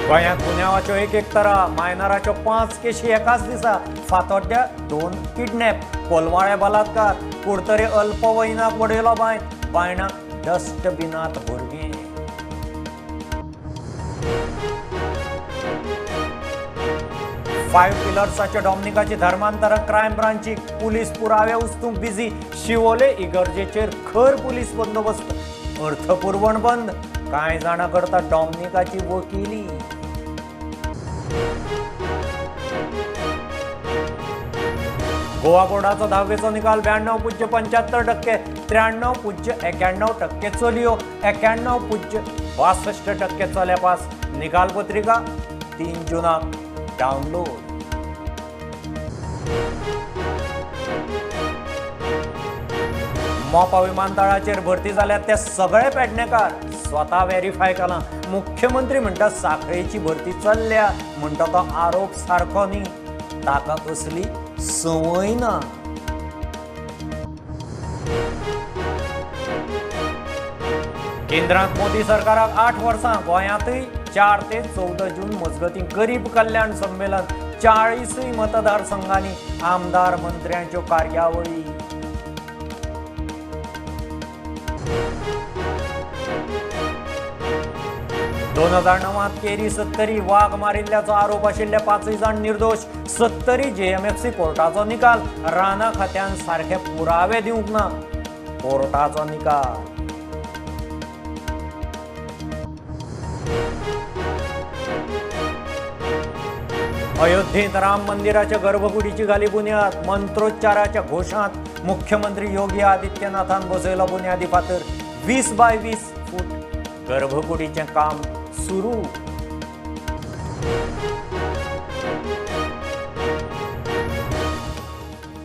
गोंयांत गुन्यांवाच्यो एक एक तरा, मायनराच्यो 5 केशी एकाच दिसा, फातोड्ड्या 2 किडनॅप, कोलवाळे बलात्कार, कुडतरे अल्पवयीनाक वडयलो बांय, बायणाक डस्टबिनात भुरगें. फायव्ह पिलर्साच्या डॉमनिकाची धर्मांतर क्रायम ब्रांची पुलीस पुरावे उस्तूंक बिझी, शिवोले इगर्जेचेर खर पुलीस बंदोबस्त, अर्थपुरवण बंद, कांय जाणां करता डॉमनिकाची वकिली. गोवा बोर्डाचो धावेचो निकाल 92.75%, 93.91% चलयो, 91.62% चले पास. निकाल पत्रिका 3 जूनाक डावनलोड. मोपा विमानतळाचेर भरती जाल्यात ते सगळे पेडणेकार स्वता व्हेरीफाय केलां. मुख्यमंत्री म्हणटा साखळेची भरती चल्ल्या म्हणटा तो आरोप सारको न्ही, ताका असली संवय ना. केंद्रांत मोदी सरकाराक 8 वर्सां, गोंयांतय 4 ते 14 जून मजगतीं गरीब कल्याण संमेलन, 40 मतदारसंघांनी आमदार मंत्र्यांच्यो कार्यावळी. दोन 2009 केरी सत्तरी वाग मारिल्ल्याचो आरोप आशिल्ले 5 जाण निर्दोश, सत्तरी जेएमएफसी कोर्टाचो निकाल, राना खात्यान सारखे पुरावे दिवंक ना, कोर्टाचो निकाल. अयोध्येत राम मंदिराच्या गर्भकुडीची घाली बुन्याद, मंत्रोच्चाराच्या घोषांत मुख्यमंत्री योगी आदित्यनाथान बसयलो बुन्यादी फातर, 20 बाय 20 फूट गर्भकुडीचें काम सुरू.